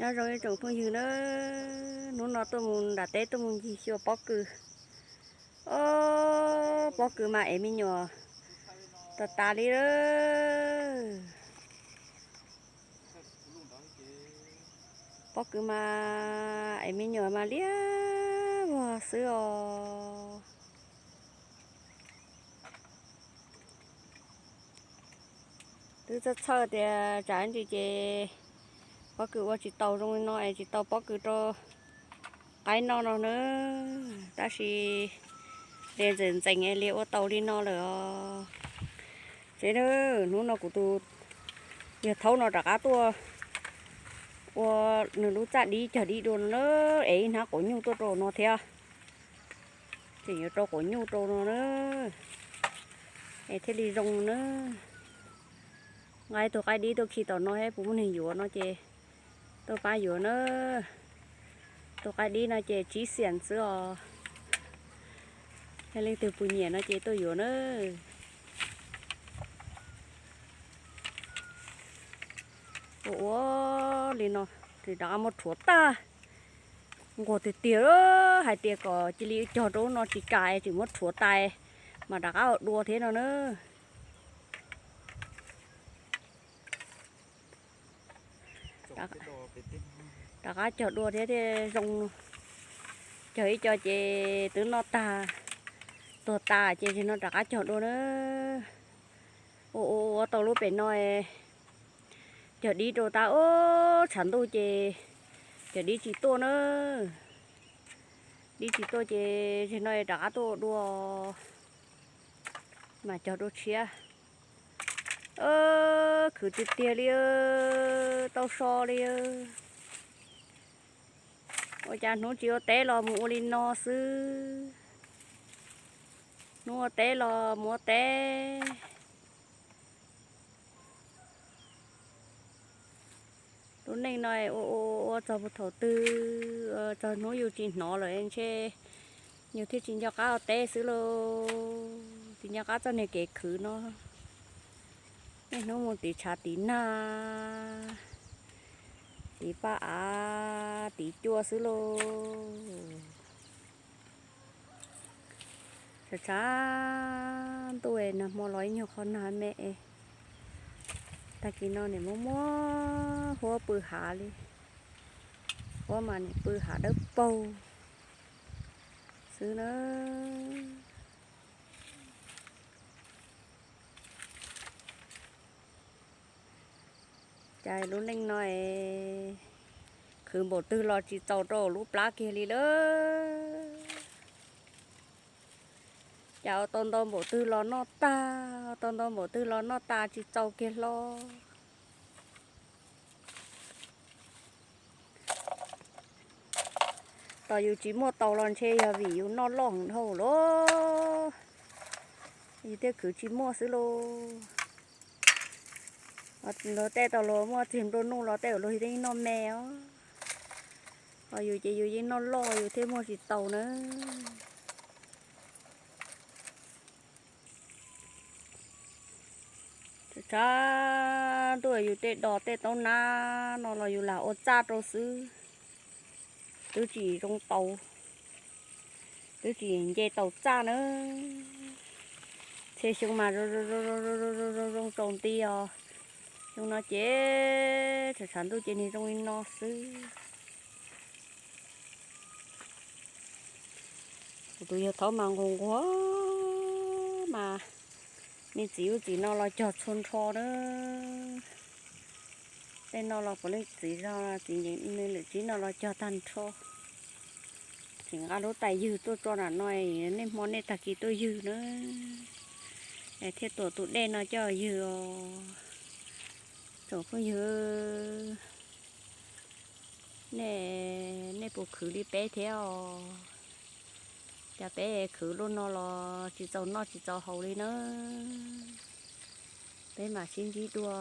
Nyob zoo ib tsoom phooj ywg na, hnub no tuaj mus nram teb tuaj mus ncig xyuas pob kws. O, pob kws mas ev me nyuam tas tas li. Pob kws mas ev me nyuam mas liab vog xwb os. Twb txhawj txhawj tias tsam ntsis ces pob kws ua tsis tau zoo li no es tsis tau pob kws rau qaib noj no na. Tab sis li ntxeem ntxeem li ua tau li no lawm os. Ces hnub no kuv tus yawg thaub no rov qab tuaj ua nws lub txaj dib cog dib dua no na, es ib hnab quav nyuj tuaj rau no thiab. Tseem yuav rau quav nyuj rau no na, es thiaj li zoo na. Nqa ib tug qaib dib tuaj khi tom no thiab puas muaj neeg yuav no ces tuaj pab yuav na. Tus qaib dib no ces tsib xiam xwb os. Yog leej twg puas nyiam no ces tuaj yuav na. Ua ua li no, tseem rov qab muab rhuav tag. Nquag tiag tiag, hais tias kom cia li cog rau no tsis kam es tseem muab rhuav tas mas rov qab ua dua thiab no na. Rov qab cog dua thiab thiaj zoo. Cog ib co ces twb noj tag, tuag tas ces zaum no rov qab cog dua na. Ua ua ua tau lub pem no, cog dib rau tas ub tshav ntuj ces cog dib tsis tuaj na. Dib tsis tuaj ces zaum no rov qab tuaj ua dua mas cog dua tshiab. Khwv tiag tiag li, tau so li. Ua cas hnub tsis ua teb los mus ua li no xwb. Hnub ua teb los mus ua teb. Lub neej no ua ua ua txog puag thaum twg, txog hnub yus tsis hnov lawm ntshe yus thiaj tsis nco qab ua teb xwb lauj. Tsis nco qab txoj niag kev khwv no. Niaj hnub mus tiv tshav tiv nag, tiv paj av tiv cua xwb lauj. Tshav tshav ntuj nag hmo los ib nyuag qhov nag me es. Tag kis no nim muab muab huab pw hav li. Huab mas nim pw hav dawb paug xwb na. Cas lub neej no es khwv npaum twg los tsis txaus rau lub plab kiag li lawm. Cas ua tau ntau npaum twg los noj tag, ua tau ntau npaum twg los noj tas tsis txaus kiag hlo. Tos yus tsis muaj tau los ntshe yog vim yus noj loj dhau lawm, yus thiaj khwv tsis muaj xwb lauj. Luag tej tau luag muaj txiag nplua nuj los tej luag yeej noj me os. Ho yus ces yus yeej noj loj yus thiaj muaj tsis tau na. Tshav tshav ntuj yus tej dos tej taub nab no los yus lam ua txaj rau xwb, twb tsis zoo tau, twb tsis nce tau txaj na. Txhia xyoo mas zoo zoo zoo zoo tsaus nti os. Xyoo no ces tshav tshav ntuj ces nws zoo li no xwb. Kuv tus yawg thaub mas nquag nquag mas, me txiv ub txiv no los cog txhua nrho na. Tej no los puav leej txiv zog txiv ncees, me lwm txiv no los cog tag nrho. Tseem nqa lub tais ywg tuaj tso nram no, niaj hmo niaj tag kis tuaj ywg na. Es thiaj tuam tus dej no coj ywg os. Tsoom phooj ywg, nej, nej puas khwv li peb thiab os? Cas peb khwv lub no los tsis txaus noj tsis txaus haus li na. Peb mam sib ntsib dua.